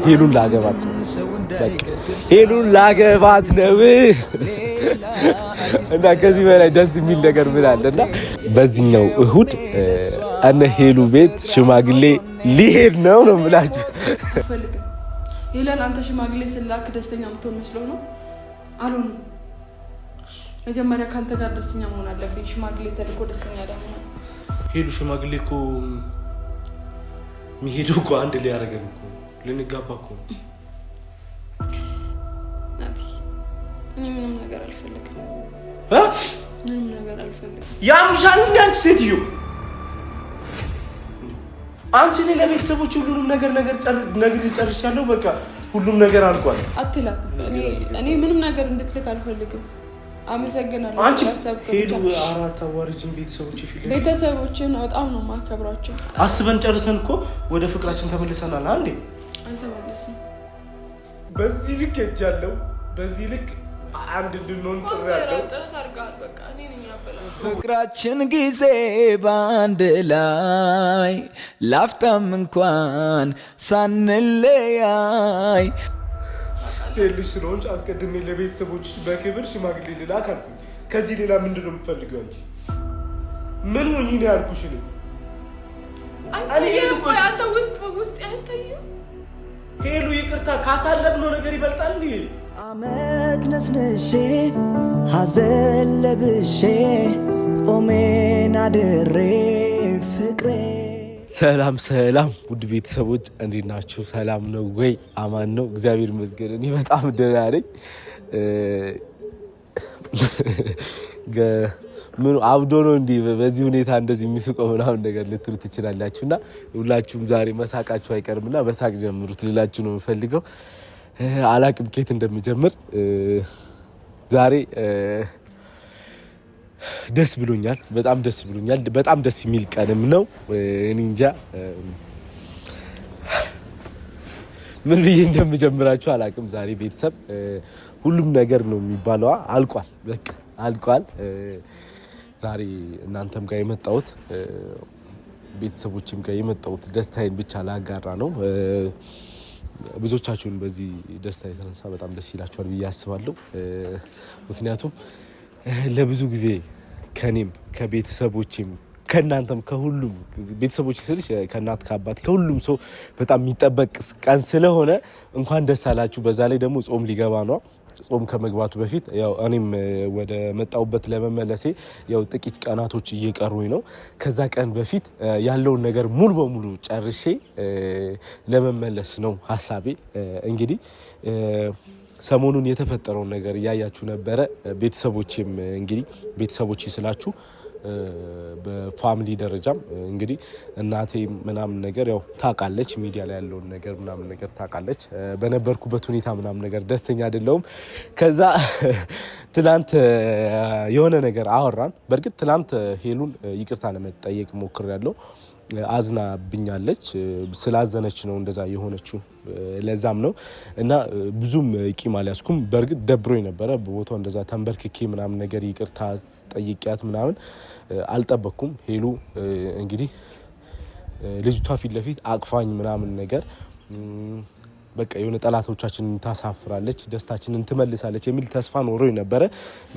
ሄሉን ላገባት ነው። ሄሉን ላገባት ነው እና ከዚህ በላይ ደስ የሚል ነገር ምን አለ? እና በዚህኛው እሁድ እነ ሄሉ ቤት ሽማግሌ ሊሄድ ነው ነው የምላችሁ። ሄለን፣ አንተ ሽማግሌ ስላክ ደስተኛ የምትሆን መስሎ ነው? አልሆንም። መጀመሪያ ከአንተ ጋር ደስተኛ መሆን አለብኝ። ሽማግሌ ተልኮ ደስተኛ ደግሞ ሄሉ፣ ሽማግሌ እኮ የሚሄደው እኮ አንድ ሊያደርገን እኮ ልንጋባ እኮ ነው። ናቲ፣ እኔ ምንም ነገር አልፈልግም። ምንም ነገር አልፈልግም። ያምሻል እንደ አንቺ ሴትዮ፣ አንቺ እኔ ለቤተሰቦች ሁሉንም ነገር ነግሬ ጨርሻለሁ። በቃ ሁሉም ነገር አልቋል። አትላክ። እኔ ምንም ነገር እንድትልክ አልፈልግም። አመሰግናለሁ። አንቺ ሄሉ፣ አራት አዋርጅን ቤተሰቦች ፊት ቤተሰቦችን በጣም ነው የማከብራቸው። አስበን ጨርሰን እኮ ወደ ፍቅራችን ተመልሰናል። አንዴ አልተመለስንም። በዚህ ልክ ሄጃለሁ። በዚህ ልክ አንድ እንድንሆን ጥሪ ያለው ፍቅራችን ጊዜ በአንድ ላይ ላፍታም እንኳን ሳንለያይ። ሴት ልጅ ስለሆንሽ አስቀድሜ ለቤተሰቦች በክብር ሽማግሌ ልላክ አልኩኝ። ከዚህ ሌላ ምንድን ነው የምፈልገው? አንቺ ምን ሆኚ ነው ያልኩሽ? አንተ ውስጥ ውስጥ አይታይም። ሄሉ ይቅርታ፣ ካሳለፍነው ነገር ይበልጣል። አመድ ነስንሼ ሐዘን ለብሼ ጦሜን አድሬ ፍቅሬ። ሰላም ሰላም፣ ውድ ቤተሰቦች እንዴት ናችሁ? ሰላም ነው ወይ? አማን ነው፣ እግዚአብሔር ይመስገን። እኔ በጣም ደህና ነኝ። ምኑ አብዶ ነው እንዲህ በዚህ ሁኔታ እንደዚህ የሚስቀው ምናምን ነገር ልትሉ ትችላላችሁ። እና ሁላችሁም ዛሬ መሳቃችሁ አይቀርምና መሳቅ ጀምሩት ልላችሁ ነው የምፈልገው። አላቅም ኬት እንደምጀምር። ዛሬ ደስ ብሎኛል። በጣም ደስ ብሎኛል። በጣም ደስ የሚል ቀንም ነው። እኔ እንጃ ምን ብዬ እንደምጀምራችሁ አላቅም። ዛሬ ቤተሰብ ሁሉም ነገር ነው የሚባለዋ አልቋል፣ በቃ አልቋል። ዛሬ እናንተም ጋር የመጣሁት ቤተሰቦችም ጋር የመጣሁት ደስታዬን ብቻ ላጋራ ነው። ብዙዎቻችሁን በዚህ ደስታ የተነሳ በጣም ደስ ይላችኋል ብዬ አስባለሁ። ምክንያቱም ለብዙ ጊዜ ከኔም ከቤተሰቦቼም ከእናንተም ከሁሉም ቤተሰቦች ስልሽ ከእናት ከአባት ከሁሉም ሰው በጣም የሚጠበቅ ቀን ስለሆነ እንኳን ደስ አላችሁ። በዛ ላይ ደግሞ ጾም ሊገባ ነው። ጾም ከመግባቱ በፊት ያው እኔም ወደ መጣሁበት ለመመለሴ ያው ጥቂት ቀናቶች እየቀሩኝ ነው። ከዛ ቀን በፊት ያለውን ነገር ሙሉ በሙሉ ጨርሼ ለመመለስ ነው ሀሳቤ። እንግዲህ ሰሞኑን የተፈጠረውን ነገር እያያችሁ ነበረ። ቤተሰቦቼም እንግዲህ ቤተሰቦቼ ስላችሁ በ family ደረጃም እንግዲህ እናቴ ምናምን ነገር ያው ታውቃለች፣ ሚዲያ ላይ ያለውን ነገር ምናምን ነገር ታውቃለች። በነበርኩበት ሁኔታ ምናምን ነገር ደስተኛ አይደለሁም። ከዛ ትላንት የሆነ ነገር አወራን። በእርግጥ ትላንት ሄሉን ይቅርታ ለመጠየቅ ሞክሬያለሁ። አዝናብኛለች። ስላዘነች ነው እንደዛ የሆነችው። ለዛም ነው እና ብዙም ቂም አልያዝኩም። በእርግጥ ደብሮኝ ነበረ በቦታው እንደዛ ተንበርክኬ ምናምን ነገር ይቅርታ ጠይቂያት ምናምን አልጠበቅኩም። ሄሉ እንግዲህ ልጅቷ ፊት ለፊት አቅፋኝ ምናምን ነገር በቃ የሆነ ጠላቶቻችንን ታሳፍራለች፣ ደስታችንን ትመልሳለች የሚል ተስፋ ኖሮ ነበረ።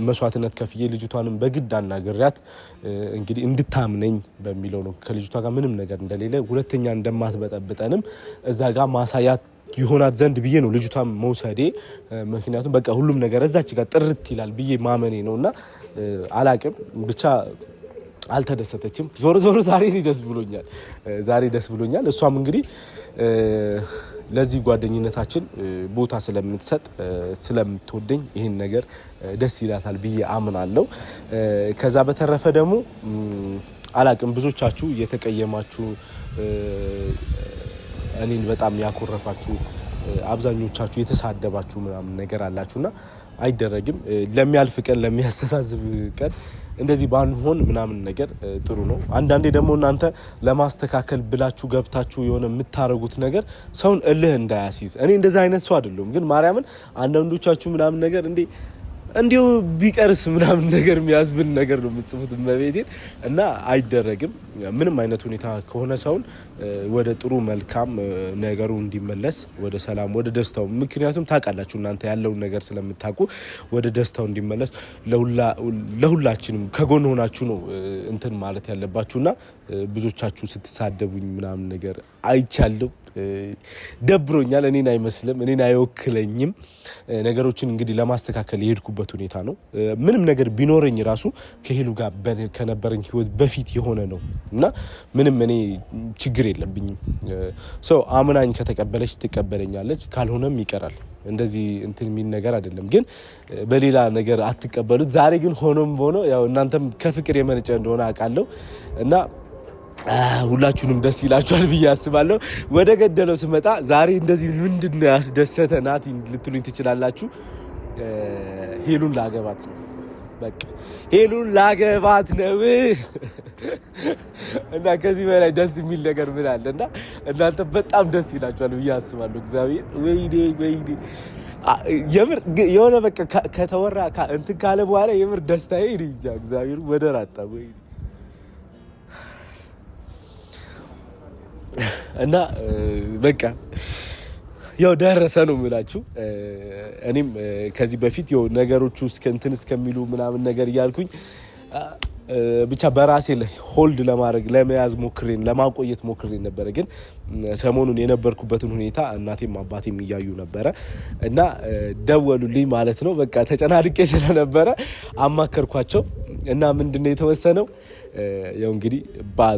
መስዋዕትነት ከፍዬ ልጅቷንም በግድ አናግሪያት እንግዲህ እንድታምነኝ በሚለው ነው ከልጅቷ ጋር ምንም ነገር እንደሌለ ሁለተኛ እንደማትበጠብጠንም እዛ ጋር ማሳያት ይሆናት ዘንድ ብዬ ነው ልጅቷን መውሰዴ። ምክንያቱም በቃ ሁሉም ነገር እዛች ጋር ጥርት ይላል ብዬ ማመኔ ነው እና አላቅም ብቻ አልተደሰተችም። ዞሮ ዞሮ ዛሬ ደስ ብሎኛል። ዛሬ ደስ ብሎኛል። እሷም እንግዲህ ለዚህ ጓደኝነታችን ቦታ ስለምትሰጥ ስለምትወደኝ ይህን ነገር ደስ ይላታል ብዬ አምናለሁ። ከዛ በተረፈ ደግሞ አላቅም ብዙዎቻችሁ የተቀየማችሁ፣ እኔን በጣም ያኮረፋችሁ፣ አብዛኞቻችሁ የተሳደባችሁ ምናምን ነገር አላችሁና አይደረግም። ለሚያልፍ ቀን ለሚያስተሳዝብ ቀን እንደዚህ ባንሆን ምናምን ነገር ጥሩ ነው። አንዳንዴ ደግሞ እናንተ ለማስተካከል ብላችሁ ገብታችሁ የሆነ የምታደርጉት ነገር ሰውን እልህ እንዳያስይዝ። እኔ እንደዚህ አይነት ሰው አይደለሁም፣ ግን ማርያምን አንዳንዶቻችሁ ምናምን ነገር እንዴ እንዲሁ ቢቀርስ ምናምን ነገር የሚያዝብን ነገር ነው የምጽፉት እመቤቴን። እና አይደረግም። ምንም አይነት ሁኔታ ከሆነ ሰውን ወደ ጥሩ መልካም ነገሩ እንዲመለስ ወደ ሰላም ወደ ደስታው፣ ምክንያቱም ታውቃላችሁ እናንተ ያለውን ነገር ስለምታውቁ ወደ ደስታው እንዲመለስ ለሁላችንም ከጎን ሆናችሁ ነው እንትን ማለት ያለባችሁና ብዙዎቻችሁ ስትሳደቡኝ ምናምን ነገር አይቻለሁ። ደብሮኛል። እኔን አይመስልም፣ እኔን አይወክለኝም። ነገሮችን እንግዲህ ለማስተካከል የሄድኩበት ሁኔታ ነው። ምንም ነገር ቢኖረኝ ራሱ ከሄሉ ጋር ከነበረኝ ህይወት በፊት የሆነ ነው እና ምንም እኔ ችግር የለብኝም። ሰው አምናኝ ከተቀበለች ትቀበለኛለች፣ ካልሆነም ይቀራል። እንደዚህ እንትን የሚል ነገር አይደለም። ግን በሌላ ነገር አትቀበሉት። ዛሬ ግን ሆኖም ሆኖ ያው እናንተም ከፍቅር የመነጨ እንደሆነ አውቃለሁ እና ሁላችሁንም ደስ ይላችኋል ብዬ አስባለሁ። ወደ ገደለው ስመጣ ዛሬ እንደዚህ ምንድን ነው ያስደሰተ ናቲ ልትሉኝ ትችላላችሁ። ሄሉን ላገባት ነው። በቃ ሄሉን ላገባት ነው እና ከዚህ በላይ ደስ የሚል ነገር ምን አለ? እና እናንተ በጣም ደስ ይላችኋል ብዬ አስባለሁ። እግዚአብሔር ወይኔ ወይኔ የምር የሆነ በቃ ከተወራ እንትን ካለ በኋላ የምር ደስታዬ እንጃ እግዚአብሔር ወደር አጣ። ወይኔ እና በቃ ያው ደረሰ ነው የምላችሁ። እኔም ከዚህ በፊት ያው ነገሮቹ እስከ እንትን እስከሚሉ ምናምን ነገር እያልኩኝ ብቻ በራሴ ላይ hold ለማድረግ ለመያዝ ሞክሬን ለማቆየት ሞክሬን ነበረ። ግን ሰሞኑን የነበርኩበትን ሁኔታ እናቴም አባቴም እያዩ ነበረ እና ደወሉልኝ ማለት ነው። በቃ ተጨናንቄ ስለነበረ አማከርኳቸው እና ምንድነው የተወሰነው ያው እንግዲህ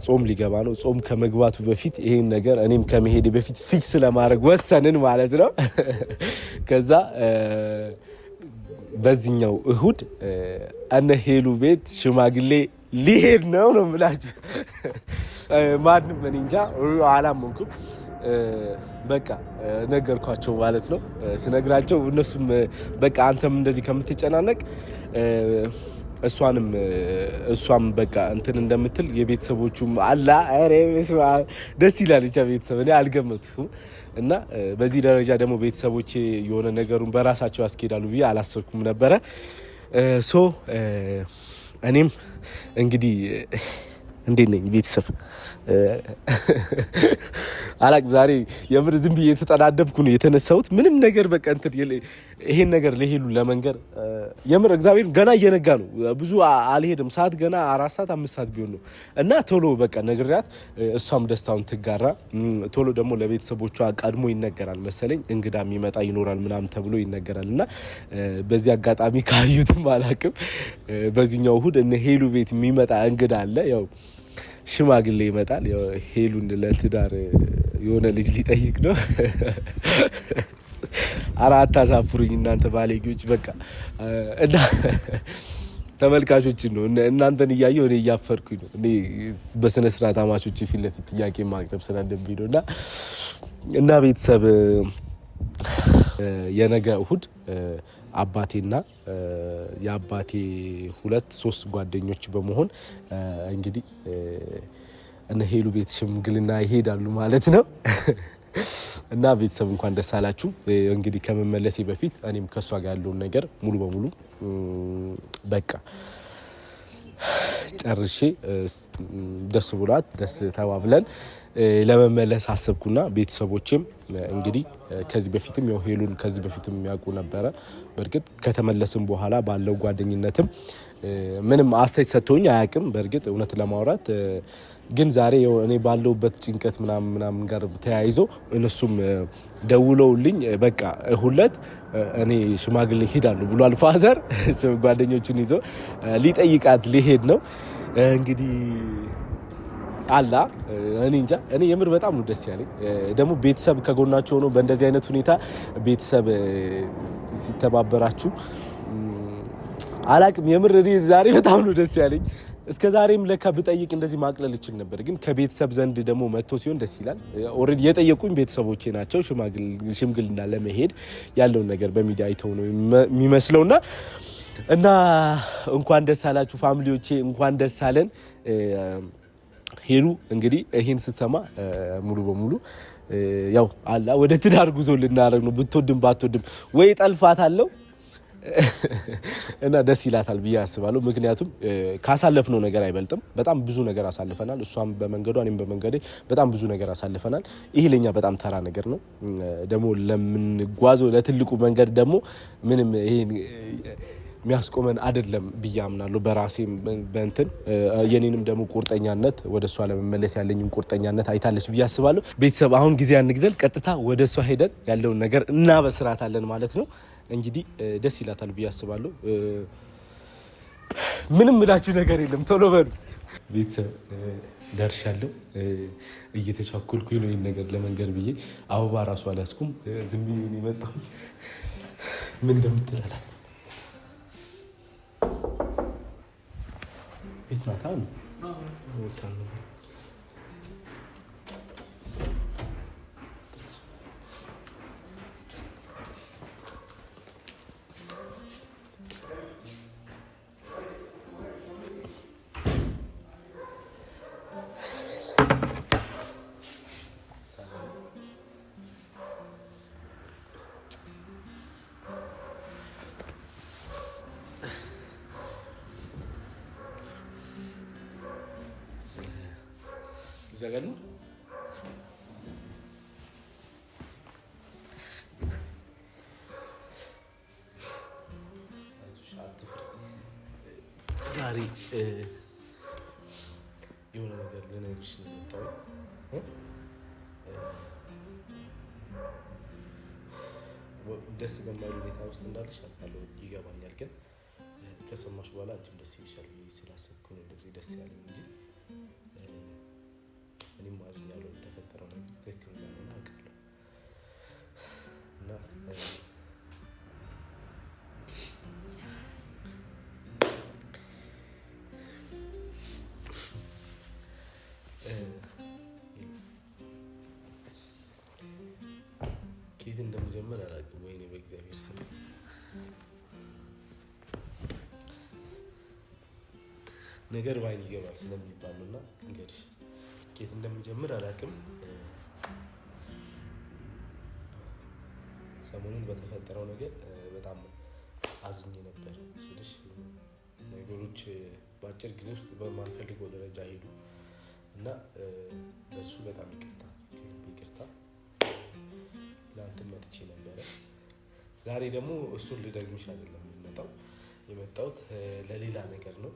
ጾም ሊገባ ነው። ጾም ከመግባቱ በፊት ይሄን ነገር እኔም ከመሄዴ በፊት fix ለማድረግ ወሰንን ማለት ነው። ከዛ በዚህኛው እሁድ እነ ሄሉ ቤት ሽማግሌ ሊሄድ ነው ነው የምላችሁ። ማንም እኔ እንጃ አላመንኩም። በቃ ነገርኳቸው ማለት ነው። ስነግራቸው እነሱም በቃ አንተም እንደዚህ ከምትጨናነቅ እሷንም እሷም በቃ እንትን እንደምትል የቤተሰቦቹም አላ ኧረ ደስ ይላል። ብቻ ቤተሰብ እኔ አልገመትኩም እና በዚህ ደረጃ ደግሞ ቤተሰቦቼ የሆነ ነገሩን በራሳቸው ያስኬዳሉ ብዬ አላሰብኩም ነበረ። so እኔም እንግዲህ እንዴት ነኝ ቤተሰብ አላቅም። ዛሬ የምር ዝም ብዬ የተጠናደብኩ ነው የተነሳሁት። ምንም ነገር በቃ እንትን ይሄን ነገር ለሄሉ ለመንገር የምር እግዚአብሔር ገና እየነጋ ነው፣ ብዙ አልሄድም። ሰዓት ገና 4 ሰዓት 5 ሰዓት ቢሆን ነው እና ቶሎ በቃ ነግሪያት እሷም ደስታውን ትጋራ። ቶሎ ደግሞ ለቤተሰቦቿ ቀድሞ ይነገራል መሰለኝ እንግዳ የሚመጣ ይኖራል ምናምን ተብሎ ይነገራል። እና በዚህ አጋጣሚ ካዩትም አላቅም፣ በዚህኛው እሁድ እነ ሄሉ ቤት የሚመጣ እንግዳ አለ። ያው ሽማግሌ ይመጣል። ሄሉን ለትዳር የሆነ ልጅ ሊጠይቅ ነው። ኧረ አታሳፍሩኝ እናንተ ባለጌዎች። በቃ እና ተመልካቾችን ነው እናንተን እያየሁ እኔ እያፈርኩኝ ነው። እኔ በስነ ስርዓት አማቾች ፊት ለፊት ጥያቄ ማቅረብ ስላለብኝ ነው። እና ቤተሰብ የነገ እሁድ አባቴና የአባቴ 2-3 ጓደኞች በመሆን እንግዲህ እነ ሄሉ ቤት ሽምግልና ይሄዳሉ ማለት ነው። እና ቤተሰብ እንኳን ደስ አላችሁ። እንግዲህ ከመመለሴ በፊት እኔም ከእሷ ጋር ያለውን ነገር ሙሉ በሙሉ በቃ ጨርሼ ደስ ብሏት ደስ ተባብለን ለመመለስ አሰብኩና ቤተሰቦቼም እንግዲህ ከዚህ በፊትም ያው ሄሉን ከዚህ በፊትም የሚያውቁ ነበረ። በእርግጥ ከተመለስም በኋላ ባለው ጓደኝነትም ምንም አስተያየት ሰጥቶኝ አያውቅም። በእርግጥ እውነት ለማውራት ግን ዛሬ እኔ ባለሁበት ጭንቀት ምናምን ምናምን ጋር ተያይዞ እነሱም ደውለውልኝ በቃ እሁድ ዕለት እኔ ሽማግሌ ሄዳለሁ ብሏል father። ጓደኞቹን ይዞ ሊጠይቃት ሊሄድ ነው እንግዲህ አላ እኔ እንጃ። እኔ የምር በጣም ነው ደስ ያለኝ። ደግሞ ቤተሰብ ከጎናችሁ ሆኖ በእንደዚህ አይነት ሁኔታ ቤተሰብ ሲተባበራችሁ አላቅም። የምር እኔ ዛሬ በጣም ነው ደስ ያለኝ። እስከ ዛሬም ለካ ብጠይቅ እንደዚህ ማቅለል እችል ነበር፣ ግን ከቤተሰብ ዘንድ ደግሞ መጥቶ ሲሆን ደስ ይላል። already የጠየቁኝ ቤተሰቦቼ ናቸው። ሽምግልና ለመሄድ ያለውን ነገር በሚዲያ አይተው ነው የሚመስለውና እና እንኳን ደስ አላችሁ family ዎቼ፣ እንኳን ደስ አለን። ሄሉ እንግዲህ ይህን ስትሰማ ሙሉ በሙሉ ያው አላ ወደ ትዳር ጉዞ ልናደርግ ነው። ብትወድም ባትወድም ወይ ጠልፋት አለው እና ደስ ይላታል ብዬ አስባለሁ። ምክንያቱም ካሳለፍነው ነገር አይበልጥም። በጣም ብዙ ነገር አሳልፈናል። እሷም በመንገዷ እኔም በመንገዴ በጣም ብዙ ነገር አሳልፈናል። ይሄ ለኛ በጣም ተራ ነገር ነው። ደግሞ ለምንጓዘው ለትልቁ መንገድ ደግሞ ምንም ይሄ የሚያስቆመን አይደለም ብዬ አምናለሁ። በራሴም በእንትን የኔንም ደግሞ ቁርጠኛነት ወደ እሷ ለመመለስ ያለኝም ቁርጠኛነት አይታለች ብዬ አስባለሁ። ቤተሰብ አሁን ጊዜ አንግደል፣ ቀጥታ ወደ እሷ ሄደን ያለውን ነገር እናበስራታለን ማለት ነው። እንግዲህ ደስ ይላታል ብዬ አስባለሁ። ምንም ምላችሁ ነገር የለም። ቶሎ በሉ ቤተሰብ። ደርሻለሁ። እየተቻኮልኩኝ ነው ይህን ነገር ለመንገር ብዬ አበባ ራሱ አልያዝኩም። ዝም ብዬ ነው የመጣሁት። ምን እንደምትል አላውቅም። ቤት ናታ ነው። እዛ ጋር ነው። ዛሬ የሆነ ነገር ልነግርሽ ነው የመጣሁት። ደስ በማይል ሁኔታ ውስጥ እንዳለሽ አውቃለሁ፣ ይገባኛል። ግን ከሰማሽ በኋላ አንቺም ደስ ይልሻል ብዬ ስላሰብኩ ነው እንደዚህ ደስ ያለኝ እንጂ እኔም አዝኛለሁ። የተፈጠረው ነገር ትክክል እንዳልሆነ አውቃለሁ እና ከየት እንደምጀምር አላውቅም። ወይኔ በእግዚአብሔር ስም ነገር ባይን ይገባል ስለሚባል ነው እና እንግዲህ ከየት እንደምጀምር አላውቅም። ሰሞኑን በተፈጠረው ነገር በጣም አዝኜ ነበር ስልሽ ነገሮች በአጭር ጊዜ ውስጥ በማንፈልገው ደረጃ ሄዱ እና ለሱ በጣም ይቅርታ፣ ከልቤ ይቅርታ። ለአንተም መጥቼ ነበረ። ዛሬ ደግሞ እሱን ልደግምሽ አይደለም የመጣሁት ለሌላ ነገር ነው።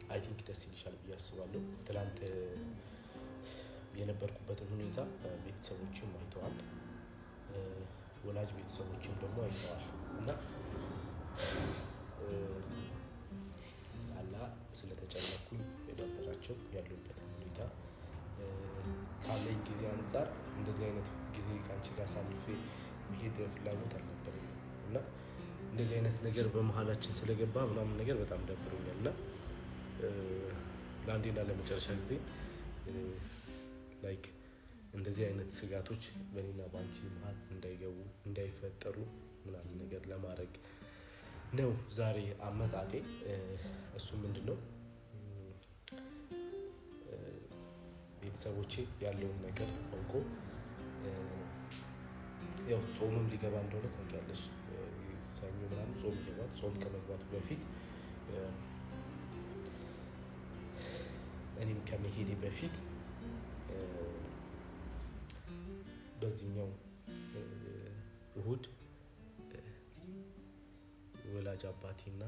I think ደስ ይልሻል ብዬ አስባለሁ። ትላንት የነበርኩበትን ሁኔታ ቤተሰቦችም አይተዋል፣ ወላጅ ቤተሰቦችም ደግሞ አይተዋል እና አላ ስለተጨነኩኝ የደበራቸው ያሉበትን ሁኔታ ካለኝ ጊዜ አንጻር እንደዚህ አይነት ጊዜ ከአንቺ ጋር አሳልፌ መሄድ ፍላጎት አልነበረኝም እና እንደዚህ አይነት ነገር በመሀላችን ስለገባ ምናምን ነገር በጣም ደብሮኛል እና ለአንዴና ለመጨረሻ ጊዜ like እንደዚህ አይነት ስጋቶች በእኔና በአንቺ መሀል እንዳይገቡ እንዳይፈጠሩ ምናምን ነገር ለማድረግ ነው ዛሬ አመጣጤ። እሱ ምንድን ነው ቤተሰቦቼ ያለውን ነገር አውቆ ያው ጾምም ሊገባ እንደሆነ ታውቂያለሽ። ሰኞ ምናምን ጾም ይገባል። ጾም ከመግባቱ በፊት እኔም ከመሄዴ በፊት በዚህኛው እሁድ ወላጅ አባቴና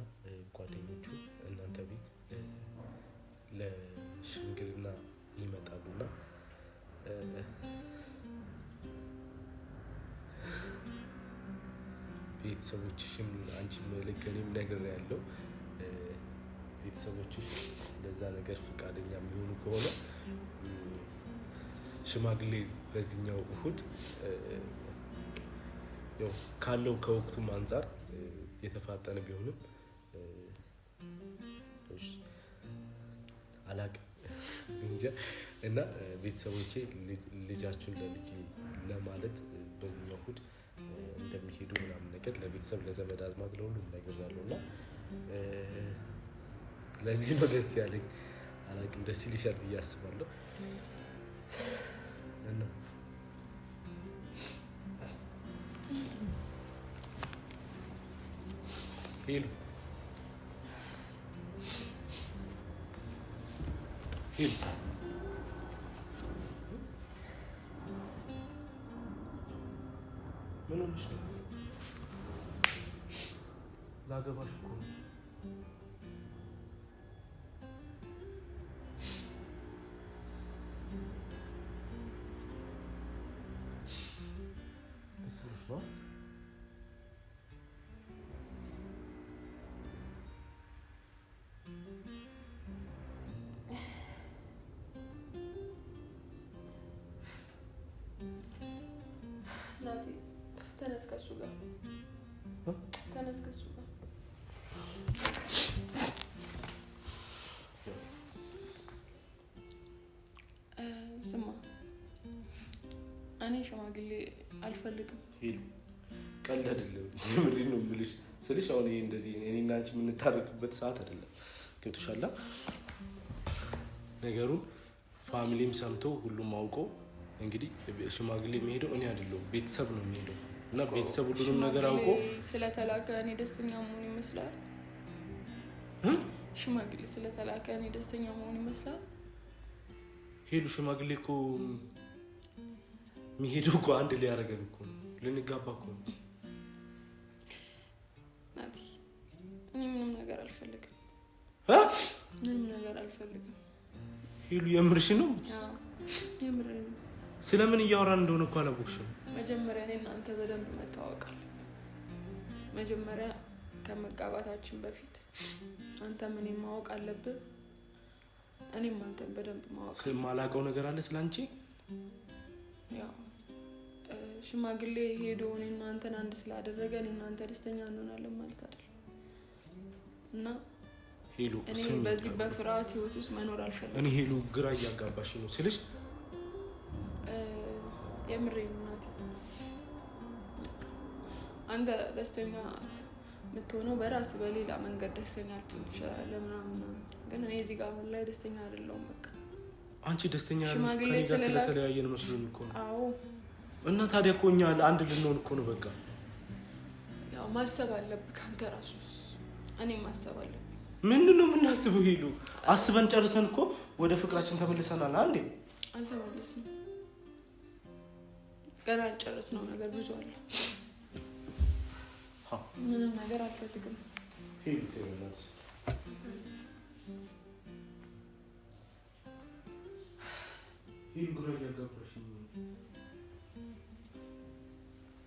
ጓደኞቹ እናንተ ቤት ለሽምግልና ይመጣሉና ቤተሰቦችሽም አንቺም ልክ እኔም ነግሬያለሁ። ቤተሰቦችሽ ለዛ ነገር ፈቃደኛ የሚሆኑ ከሆነ ሽማግሌ በዚህኛው እሁድ ያው ካለው ከወቅቱም አንጻር የተፋጠነ ቢሆንም አላቅም እንጃ እና ቤተሰቦቼ ልጃችሁን ለልጅ ለማለት በዚህኛው እሁድ እንደሚሄዱ ምናምን ነገር ለቤተሰብ ለዘመድ አዝማድ ለሁሉም ነግሬያለሁ እና ለዚህ ነው ደስ ያለኝ። አላቅም ደስ ይልሻል ብዬ አስባለሁ። እና ሄሉ ሄሉ ምን ሆነሽ ነው? ላገባሽ እኮ ነው። ደስ ብሎሽ ነው? ናቲ ተነስ ከእሱ ጋር ተነስ ከእሱ ጋር። ስማ እኔ ሽማግሌ አልፈልግም። ሄሉ ቀልድ አይደለም፣ የምሬን ነው የምልሽ ስልሽ አሁን ይሄ እንደዚህ እኔና አንቺ የምንታረቅበት ሰዓት አይደለም። ገብቶሻል? ነገሩን family ም ሰምቶ ሁሉም አውቆ እንግዲህ ሽማግሌ የሚሄደው እኔ አይደለሁም ቤተሰብ ነው የሚሄደው እና ቤተሰብ ሁሉንም ነገር አውቆ ስለተላከ እኔ ደስተኛ መሆን ይመስላል? ሽማግሌ ስለተላከ እኔ ደስተኛ መሆን ይመስላል? ሄሉ ሽማግሌ እኮ የሚሄደው እኮ አንድ ሊያደርገን እኮ ነው፣ ልንጋባ እኮ ነው። ናቲ እኔ ምንም ነገር አልፈልግም፣ ምንም ነገር አልፈልግም። ሄሉ የምርሽ ነው? የምሬ ነው። ስለምን እያወራን እንደሆነ እኮ አላወቅሽም። መጀመሪያ እኔ እናንተ በደንብ መታወቅ አለብን። መጀመሪያ ከመጋባታችን በፊት አንተም እኔን ማወቅ አለብህ፣ እኔም አንተን በደንብ ማወቅ የማላውቀው ነገር አለ ስለ አንቺ። ያው ሽማግሌ ሄዶ እኔና አንተን አንድ ስላደረገ እኔና አንተ ደስተኛ እንሆናለን ማለት አይደለም። እና ሄሉ እኔ በዚህ በፍርሃት ህይወት ውስጥ መኖር አልፈልግም። እኔ ሄሉ ግራ እያጋባሽ ነው ስልሽ የምሬን ናት። አንተ ደስተኛ የምትሆነው በራስ በሌላ መንገድ ደስተኛ ልትሆን ትችላለህ ምናምን፣ ግን እኔ እዚህ ጋር አሁን ላይ ደስተኛ አይደለሁም። በቃ አንቺ ደስተኛ ከእኔ ጋር ስለተለያየን መስሎኝ እኮ ነው። አዎ። እና ታዲያ እኮ እኛ አንድ ልንሆን እኮ ነው። በቃ ያው ማሰብ አለብህ አንተ ራሱ፣ እኔም ማሰብ አለብኝ። ምንድን ነው የምናስበው ሄሉ? አስበን ጨርሰን እኮ ወደ ፍቅራችን ተመልሰናል። አንዴ አልተመለስንም። ገና አልጨረስነው ነገር ብዙ አለ። ምንም ነገር አልፈልግም።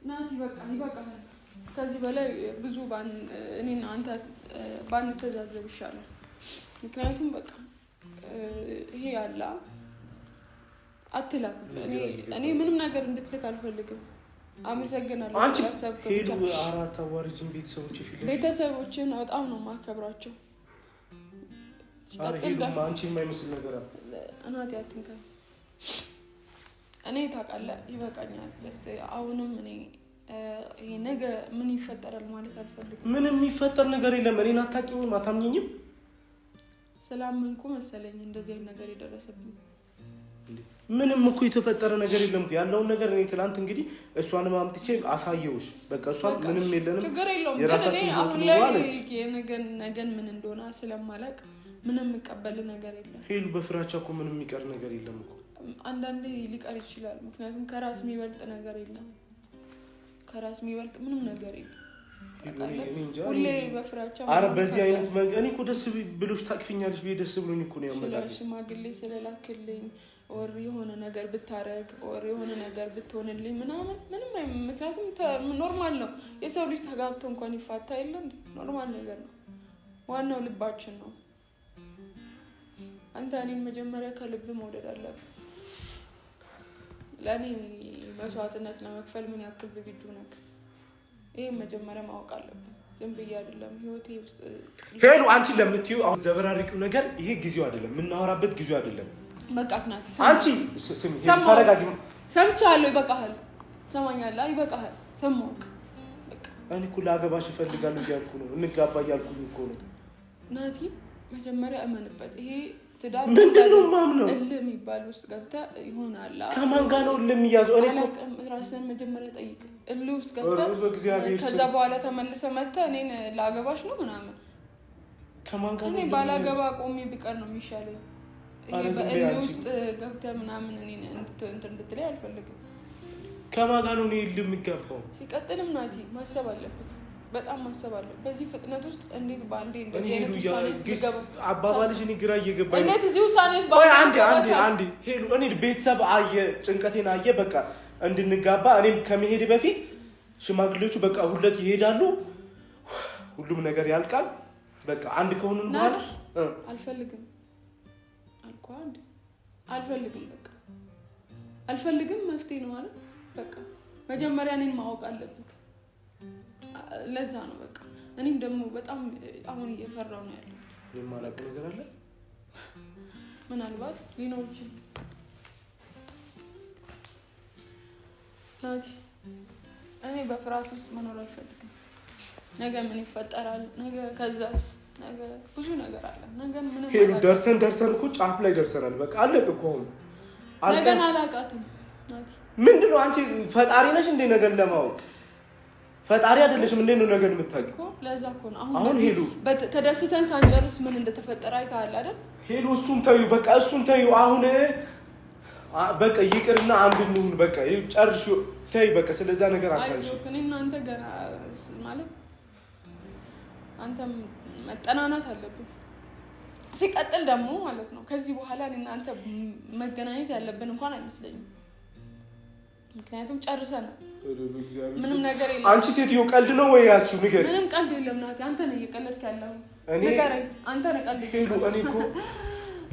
ናቲ በቃ ይበቃል። ከዚህ በላይ ብዙ እኔና አንተ ባንተዛዘብ ይሻላል። ምክንያቱም በቃ ይሄ ያላ አትላክ። እኔ ምንም ነገር እንድትልክ አልፈልግም። አመሰግናለሁ። አንቺ ሄሉ አራት አዋርጅን ቤተሰቦች ፊት ለፊት ቤተሰቦችን በጣም ነው የማከብራቸው። ሲቀጥል አንቺ የማይመስል ነገር እናቴ አትንካኝ። እኔ ታውቃለህ፣ ይበቃኛል። አሁንም እኔ ይሄ ነገ ምን ይፈጠራል ማለት አልፈልግም። ምንም የሚፈጠር ነገር የለም። እኔን አታውቂኝም፣ አታምኚኝም። ስላመንኩ መሰለኝ እንደዚህ አይነት ነገር የደረሰብኝ። ምንም እኮ የተፈጠረ ነገር የለም። ያለውን ነገር እኔ ትናንት እንግዲህ እሷንም አምጥቼ አሳየውሽ። በቃ እሷን ምንም የለንም፣ ችግር የለውም። ግን እኔ አሁን ላይ ነገን ምን እንደሆነ ስለማላውቅ ምንም የምቀበል ነገር የለም። ሄሉ በፍራቻ እኮ ምንም የሚቀር ነገር የለም እኮ። አንዳንዴ ሊቀር ይችላል። ምክንያቱም ከራስ የሚበልጥ ነገር የለም። ከራስ የሚበልጥ ምንም ነገር የለም። ሁሌ በፍራቻ አረ በዚህ አይነት መንገድ እኔ እኮ ደስ ብሎሽ ታቅፊኛለሽ ብዬ ደስ ብሎኝ እኮ ነው ያመጣልኝ። ሽማግሌ ስለላክልኝ or የሆነ ነገር ብታረግ or የሆነ ነገር ብትሆንልኝ ምናምን ምንም፣ ምክንያቱም normal ነው። የሰው ልጅ ተጋብቶ እንኳን ይፋታ የለ እንዴ? normal ነገር ነው። ዋናው ልባችን ነው። አንተ እኔን መጀመሪያ ከልብ መውደድ አለብህ። ለእኔ መስዋዕትነት ለመክፈል ምን ያክል ዝግጁ ነህ? ይህም መጀመሪያ ማወቅ አለብን። ዝም ብዬ አይደለም ህይወቴ ውስጥ ሄሉ አንቺ ለምትይው አሁን ዘበራሪቂው ነገር ይሄ ጊዜው አይደለም፣ የምናወራበት ጊዜው አይደለም። በቃ ናት። አንቺ ስሚ፣ ተረጋጊ። ሰምቻለሁ። ይበቃሃል። ትሰማኛለህ? ይበቃሃል። ሰማሁህ። በቃ እኔ እኮ ላገባሽ እፈልጋለሁ እያልኩ ነው፣ እንጋባ እያልኩኝ እኮ ነው። ናቲ፣ መጀመሪያ እመንበት። ይሄ ትዳር ምንድን ነው የማምነው? እልህ የሚባል ውስጥ ገብተህ ይሆናል። ከማን ጋር ነው እልህ የሚያዘው? እኔ አላውቅም። ራስህን መጀመሪያ ጠይቅ። እልህ ውስጥ ገብተህ ከዛ በኋላ ተመልሰህ መጥተህ እኔን ላገባሽ ነው ምናምን። ከማን ጋር እኔ ባላገባ ቆሜ ቢቀር ነው የሚሻለኝ። ይሄ በእልህ ውስጥ ገብተህ ምናምን እኔን እንትን እንድትለኝ አልፈልግም። ከማን ጋር ነው እኔ እልህ የሚገባው? ሲቀጥልም ናቲ ማሰብ አለብህ፣ በጣም ማሰብ አለብህ። በዚህ ፍጥነት ውስጥ እንዴት በአንዴ እንደዚህ አይነት ውሳኔ ውስጥ ልገባ? አባባልሽ እኔ ግራ እየገባኝ ነው። እንዴት እዚህ ውሳኔ ውስጥ አንዴ አንዴ አንዴ ሄሉ፣ እኔ ቤተሰብ አየ፣ ጭንቀቴን አየ። በቃ እንድንጋባ እኔም ከመሄድ በፊት ሽማግሌዎቹ በቃ ሁለት ይሄዳሉ፣ ሁሉም ነገር ያልቃል። በቃ አንድ ከሆንን በኋላ አልፈልግም አልኳ። አንዴ አልፈልግም፣ በቃ አልፈልግም። መፍትሄ ነው ማለት በቃ መጀመሪያ እኔን ማወቅ አለብህ። ለዛ ነው በቃ እኔም ደግሞ በጣም አሁን እየፈራሁ ነው ያለሁት። እኔም የማላውቀው ነገር አለ ምናልባት ሊኖር ይችላል። ናቲ እኔ በፍርሃት ውስጥ መኖር አልፈልግም። ነገ ምን ይፈጠራል? ነገ ከዛስ? ነገ ብዙ ነገር አለ። ነገ ምንም ሄሉ ደርሰን ደርሰን እኮ ጫፍ ላይ ደርሰናል። በቃ አለቅ እኮ አሁን ነገን አላውቃትም። ናቲ ምንድን ነው አንቺ ፈጣሪ ነሽ እንዴ? ነገር ለማወቅ ፈጣሪ አይደለሽም። እንዴት ነው ነገር የምታውቂው? ለዛ እኮ ነው አሁን ሄሉ ተደስተን ሳንጨርስ ምን እንደተፈጠረ አይተሃል አይደል? ሄሉ እሱን ተዩ፣ በቃ እሱን ተዩ። አሁን በቃ ይቅርና አንድ እንሁን። በቃ ጨርሽ፣ ተይ በቃ ስለዛ ነገር አታልሽ። እኔ እናንተ ገና ማለት አንተም መጠናናት አለብን። ሲቀጥል ደግሞ ማለት ነው ከዚህ በኋላ እኔ እናንተ መገናኘት ያለብን እንኳን አይመስለኝም። ምክንያቱም ጨርሰናል። ምንም ነገር የለም። አንቺ ሴትዮ ቀልድ ነው ወይ ያዝሽው? ንገሪኝ። ምንም ቀልድ የለም ናቲ፣ አንተ ነህ እየቀለድክ ያለው። ንገረኝ። አንተ ነህ ቀልድ። ሄሉ እኔ እኮ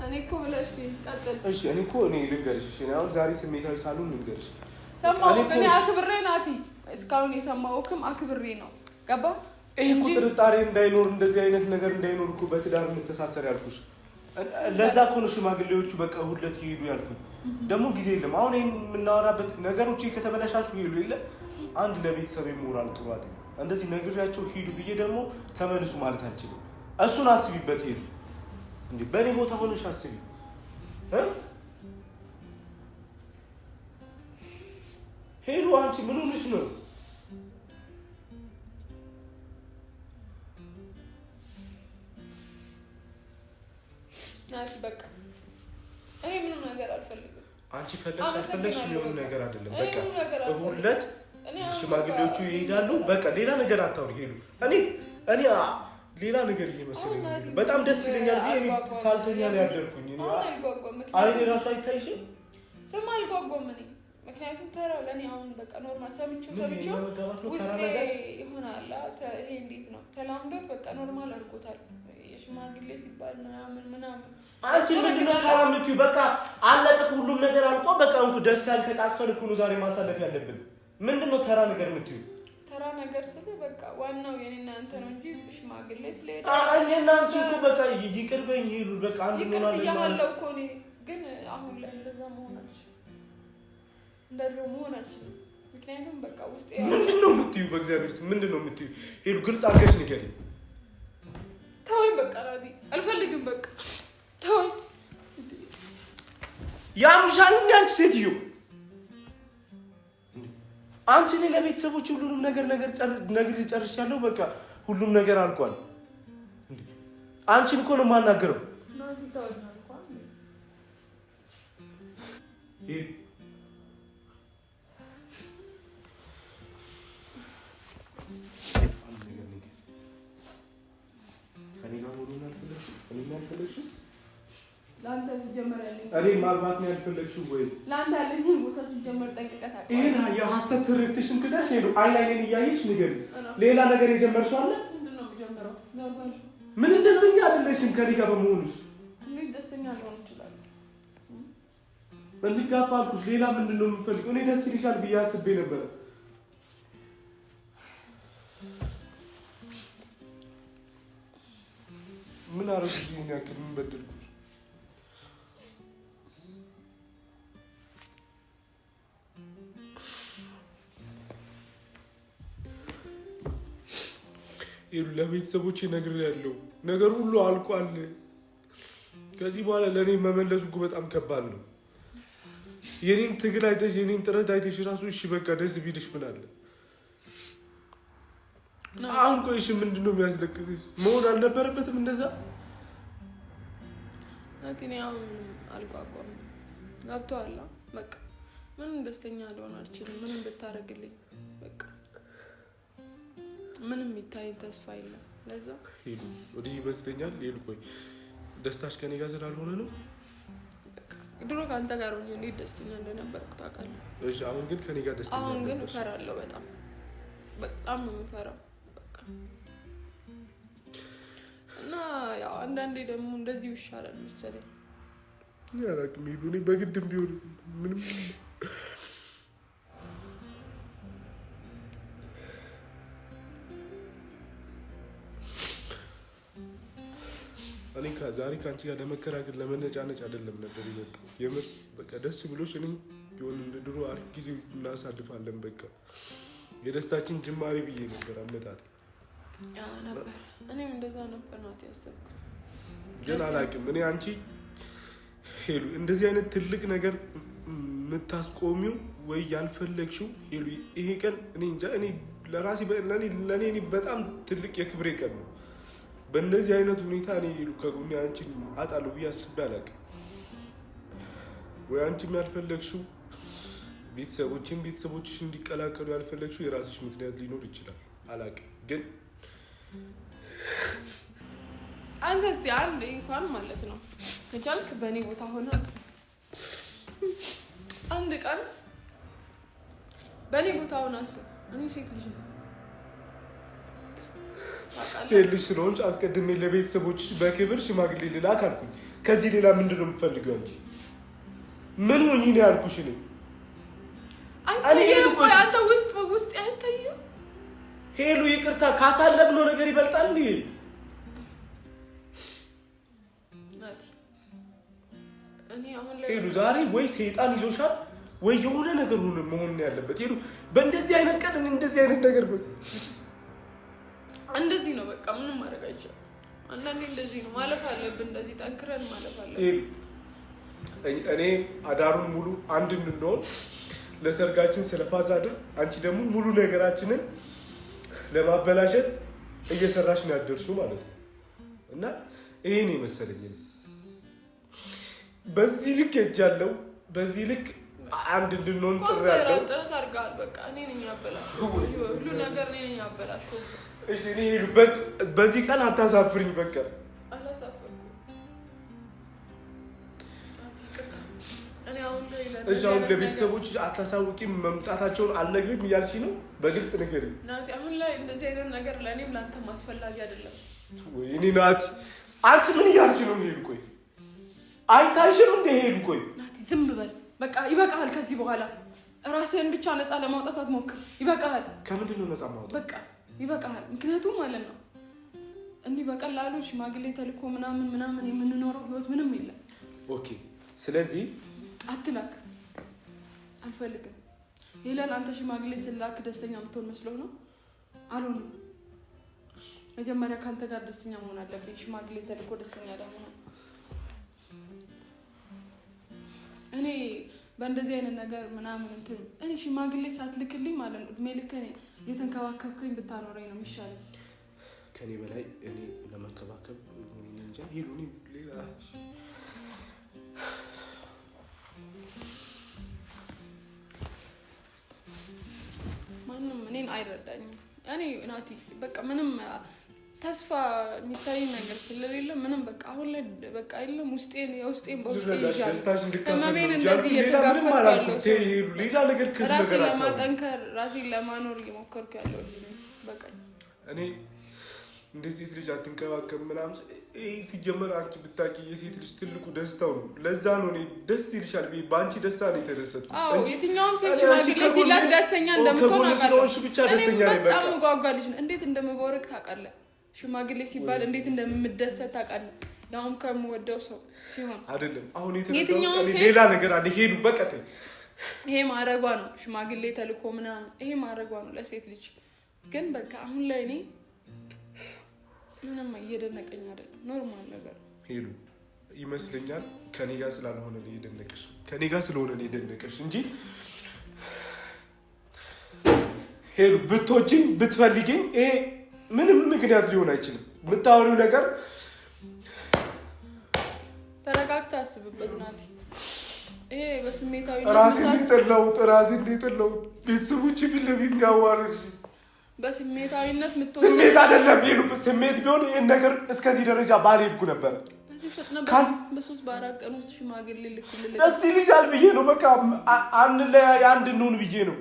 እኔ እኮ ብለህ እሺ፣ ቀጥል። እሺ እኔ እኮ እኔ ልንገርሽ። እሺ እኔ አሁን ዛሬ ስሜታዊ ሳልሆን ልንገርሽ። ሰማሁህ። እኔ አክብሬ ናቲ፣ እስካሁን የሰማሁህም አክብሬ ነው። ገባ? ይሄ እኮ ጥርጣሬ እንዳይኖር እንደዚህ አይነት ነገር እንዳይኖር እኮ በትዳር እንተሳሰር ያልኩሽ። ለዛ እኮ ነው ሽማግሌዎቹ በቃ ሁለት ይሄዱ ያልኩኝ። ደግሞ ጊዜ የለም። አሁን ይሄን የምናወራበት ነገሮች ከተበላሻሹ ሄሉ የለ አንድ ለቤተሰብ ሞራል ጥሩ አይደለም። እንደዚህ ነግሬያቸው ሂዱ ብዬ ደግሞ ተመልሱ ማለት አልችልም። እሱን አስቢበት። ሄሉ እንዴ በእኔ ቦታ ሆነሽ አስቢ። ሄሉ አንቺ ምን ሆነሽ ነው? ናቲ በቃ እኔ ምንም ነገር አልፈልግም። አንቺ ፈለግሽ አልፈለግሽ የሚሆን ነገር አይደለም። በቃ እሑድ ዕለት ሽማግሌዎቹ ይሄዳሉ። በቃ ሌላ ነገር አታውሪ ሄሉ። እኔ እኔ ሌላ ነገር እየመሰለኝ ነው። በጣም ደስ ይለኛል ብዬ እኔ ሳልተኛ ነው ያደርኩኝ። እኔ አይኔ ራሱ አይታይሽም። ስም አልጓጓም እኔ ምክንያቱም ተራው ለእኔ አሁን በቃ normal ሰምቼው ሰምቼው ውስጤ ይሆናል። ይሄ እንዴት ነው ተላምዶት በቃ normal አድርጎታል። የሽማግሌ ሲባል ምናምን ምናምን አንቺ ምንድን ነው ተራ የምትይው? በቃ አለቀ፣ ሁሉም ነገር አልቆ በቃ እንኩ ደስ ያል ተቃቅፈን እኮ ነው ዛሬ ማሳለፍ ያለብን። ምንድን ነው ተራ ነገር የምትይው? ተራ ነገር ስል በቃ ዋናው የኔና አንተ ነው እንጂ ሽማግሌ ስለሄደ እኔና አንቺ እኮ በቃ ይቅር በይኝ ሄሉ። በቃ አንድ ይቅር ብያለሁ እኮ እኔ ግን አሁን ላይ እንደዛ መሆን አልችልም፣ እንደ ድሮ መሆን አልችልም። ምክንያቱም በቃ ውስጤ ምንድን ነው የምትይው? በእግዚአብሔር ስም ምንድን ነው የምትይው? ሄሉ ግልጽ አድርገሽ ንገሪኝ። ተወኝ በቃ ናቲ፣ አልፈልግም በቃ ተወኝ። ያምሻል እንደ አንቺ ሴትዮ አንቺ እኔ ለቤተሰቦች ሁሉንም ነገር ነገር ነግሬ ጨርሻለሁ። በቃ ሁሉም ነገር አልቋል። አንቺን እኮ ነው የማናገረው። ከእኔ ጋር መሆኑን አልፈለግሽም? እኔን ያልፈለግሽው? ለአንተ ሲጀመር ያለኝ እኔ ማግባት ነው ያልፈለግሽው ወይ? ለአንተ ያለኝ ቦታ ሲጀመር ጠንቅቀህ ታውቀዋለህ። ይሄን የሐሰት ትርክትሽን ክደሽ ሄዱ አይን አይኔን እያየሽ ንገሪኝ። ሌላ ነገር የጀመርሽው አለ? ምንድን ነው የምጀምረው? ምን ደስተኛ አይደለሽም ከእኔ ጋር በመሆንሽ? እንዴት ደስተኛ ልሆን እችላለሁ? እንጋባ አልኩሽ። ሌላ ምንድን ነው የምፈልገው? እኔ ደስ ይልሻል ብዬ አስቤ ነበረ። ምን አደረግሽ? ይሄን ያክል ምን በደልኩሽ? ለቤተሰቦቼ ነግሬያለሁ። ነገር ሁሉ አልቋል። ከዚህ በኋላ ለእኔ መመለሱ እኮ በጣም ከባድ ነው። የኔን ትግል አይተሽ የኔን ጥረት አይተሽ ራሱ እሺ በቃ ደስ ቢልሽ ምን አለ? አሁን ቆይ እሺ ምንድን ነው የሚያስለቅስሽ? መሆን አልነበረበትም እንደዛ። እኔ አሁን ምንም አልጓጓም። ገብቶሃል? በቃ ምንም ደስተኛ ልሆን አልችልም። ምንም ብታደርግልኝ በቃ ምንም የሚታየኝ ተስፋ የለም። ለዛ ሄሉ ወዲህ ይመስለኛል። ሄሉ ቆይ ደስታሽ ከኔ ጋር ስላልሆነ ነው። ድሮ ከአንተ ጋር ሆኜ እንዴት ደስተኛ እንደነበርኩ ታውቃለህ። እሺ አሁን ግን ከኔ ጋር ደስተኛ አሁን ግን እፈራለሁ። በጣም በጣም ነው የምፈራው። በቃ እና ያው አንዳንዴ ደግሞ እንደዚሁ ይሻላል መሰለኝ። አላውቅም ሄሉ፣ እኔ በግድም ቢሆን ምንም እኔ ዛሬ ከአንቺ ጋር ለመከራከር ለመነጫነጭ አይደለም ነበር የመጣው። የምር በቃ ደስ ብሎሽ እኔ የሆነ እንደ ድሮ አሪፍ ጊዜ እናሳልፋለን፣ በቃ የደስታችን ጅማሬ ብዬ ነበር አመጣጤ ነበር። እኔም እንደዛ ነበር ናት ያሰብኩት፣ ግን አላውቅም። እኔ አንቺ ሄሉ እንደዚህ አይነት ትልቅ ነገር የምታስቆሚው ወይ ያልፈለግሽው ሄሉ፣ ይሄ ቀን እኔ እንጃ፣ እኔ ለራሴ ለእኔ በጣም ትልቅ የክብሬ ቀን ነው። በእንደዚህ አይነት ሁኔታ እኔ ሄሉ ከጎኔ አንቺን አጣለሁ ብዬ አስቤ አላውቅም። ወይ አንቺም ያልፈለግሽው ቤተሰቦችን ቤተሰቦችሽ እንዲቀላቀሉ ያልፈለግሽው የራስሽ ምክንያት ሊኖር ይችላል፣ አላውቅም። ግን አንተ እስቲ አንድ እንኳን ማለት ነው ከቻልክ በእኔ ቦታ ሆነ አንድ ቀን በእኔ ቦታ ሆነ አስብ። እኔ ሴት ልጅ ነው። ሴት ልጅ ስለሆንሽ አስቀድሜ ለቤተሰቦችሽ በክብር ሽማግሌ ልላክ አልኩኝ። ከዚህ ሌላ ምንድን ነው የምፈልገው? አንቺ ምን ሆኚ ነው ያልኩሽ? እኔ አንተ ውስጥ ውስጥ አይታይም። ሄሉ ይቅርታ፣ ካሳለፍነው ነገር ይበልጣል እንዴ? ሄሉ ዛሬ ወይ ሰይጣን ይዞሻል ወይ የሆነ ነገር ሆነ መሆን ነው ያለበት። ሄሉ በእንደዚህ አይነት ቀን እንደዚህ አይነት ነገር እንደዚህ ነው በቃ ምንም ማድረግ አይቻልም። አንዳንዴ እንደዚህ ነው ማለፍ አለብን። እንደዚህ ጠንክረን ማለፍ አለብን። እኔ አዳሩን ሙሉ አንድ እንድንሆን ለሰርጋችን ስለፋ ሳድር፣ አንቺ ደግሞ ሙሉ ነገራችንን ለማበላሸት እየሰራሽ ነው ያደርሽው ማለት ነው። እና ይሄን የመሰለኝ በዚህ ልክ ሄጃለሁ። በዚህ ልክ አንድ እንድንሆን ጥሪ ያለው ጥረት አድርገሃል። በቃ እኔ ነኝ ያበላሸው ሁሉ ነገር እኔ ነኝ ያበላሸው። እሺ እኔ በዚህ ቀን አታሳፍሪኝ። በቃ አላሳፈርኩም። እሺ አሁን ለቤተሰቦች አታሳውቂም፣ መምጣታቸውን አልነግርም እያልሽ ነው? በግልጽ ንገሪኝ ናቲ። አሁን ላይ እንደዚህ አይነት ነገር ለእኔም ለአንተም አስፈላጊ አይደለም። ወይኔ ናቲ፣ አንቺ ምን እያልሽ ነው? ሄዱ ቆይ አይታይሽም እንደ ሄዱ ቆይ ናቲ፣ ዝም በል በቃ ይበቃሃል። ከዚህ በኋላ ራስህን ብቻ ነፃ ለማውጣት አትሞክር። ይበቃሃል። ከምንድን ነው ነፃ ማውጣት? በቃ ይበቃሃል። ምክንያቱም ማለት ነው እንዲህ በቀላሉ ሽማግሌ ተልኮ ምናምን ምናምን የምንኖረው ህይወት ምንም የለም። Okay፣ ስለዚህ አትላክ፣ አልፈልግም። ሄለን፣ አንተ ሽማግሌ ስላክ ደስተኛ የምትሆን መስሎ ነው? አልሆንም። መጀመሪያ ከአንተ ጋር ደስተኛ መሆን አለብኝ። ሽማግሌ ተልኮ ደስተኛ ለመሆን እኔ በእንደዚህ አይነት ነገር ምናምን እንትን እኔ ሽማግሌ ሳትልክልኝ ማለት ነው እድሜ ልክ እኔ እየተንከባከብከኝ ብታኖረኝ ነው የሚሻለኝ። ከኔ በላይ እኔ ለመንከባከብ እንጃ። ሄሉ እኔ ሌላ ማንም እኔን አይረዳኝም። እኔ ናቲ በቃ ምንም ተስፋ የሚታይ ነገር ስለሌለ ምንም በቃ አሁን ላይ በቃ የለም። ውስጤን የውስጤን በውስጤ ይዣለሁ። ህመሜን እንደዚህ እየተጋፈጥኩ ያለው ሌላ ነገር ራሴን ለማጠንከር ራሴን ለማኖር እየሞከርኩ ያለው በቃ እኔ እንደ ሴት ልጅ አትንከባከብ ምናምን ሲጀመር አንቺ ብታውቂ የሴት ልጅ ትልቁ ደስታው ነው። ለዛ ነው እኔ ደስ ይልሻል ብዬ በአንቺ ደስታ ነው የተደሰትኩት። አዎ የትኛውም ሴት ሽማግሌ ሲላክ ደስተኛ እንደምትሆን አውቃለሁ። ብቻ ደስተኛ ነኝ። በጣም ጓጓ ልጅ ነው። እንዴት እንደምቦርቅ ታውቃለህ። ሽማግሌ ሲባል እንዴት እንደምደሰት ታውቃለህ። ያውም ከምወደው ሰው ሲሆን አይደለም። አሁን የትኛውም ሴት ሌላ ነገር አለ። ሄዱ በቃ ተይ። ይሄ ማድረጓ ነው ሽማግሌ ተልኮ ምናምን ይሄ ማድረጓ ነው ለሴት ልጅ። ግን በቃ አሁን ላይ እኔ ምንም እየደነቀኝ አይደለም። Normal ነገር ነው። ሄሉ ይመስለኛል ከኔ ጋር ስላልሆነ ነው የደነቀሽ፣ ከኔ ጋር ስለሆነ ነው የደነቀሽ እንጂ ሄሉ ብትወጂኝ ብትፈልጊኝ ይሄ ምንም ምክንያት ሊሆን አይችልም። የምታወሪው ነገር ተረጋግተህ አስብበት ናቲ። ይሄ በስሜታዊ ራሴን የጠላሁት ራሴን የጠላሁት ቤተሰቦች ፊት ለፊት ያዋረድሽ በስሜታዊነት ስሜት አይደለም ሄሉ። ስሜት ቢሆን ይህን ነገር እስከዚህ ደረጃ ባልሄድኩ ነበር። በዚህ ፍጥነት በሶስት በአራት ቀን ውስጥ ሽማግሌ ልክልል ደስ ይልሻል ብዬ ነው። በቃ አንለያይ አንድ እንሁን ብዬ ነው።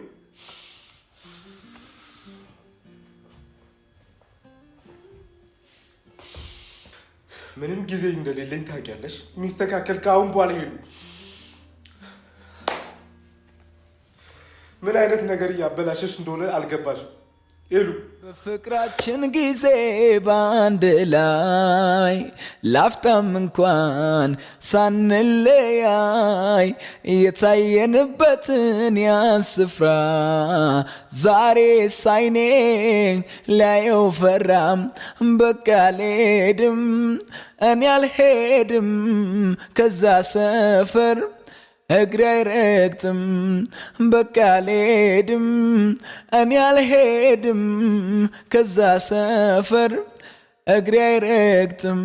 ምንም ጊዜ እንደሌለኝ ታውቂያለሽ። የሚስተካከል ከአሁን በኋላ ሄዱ ምን አይነት ነገር እያበላሸሽ እንደሆነ አልገባሽም ሄሉ። በፍቅራችን ጊዜ በአንድ ላይ ላፍታም እንኳን ሳንለያይ የታየንበትን ያን ስፍራ ዛሬ ሳይኔ ላየው ፈራም። በቃ አልሄድም እኔ አልሄድም ከዛ ሰፈር እግሬ አይረግጥም። በቃ አልሄድም እኔ አልሄድም ከዛ ሰፈር እግሬ አይረግጥም።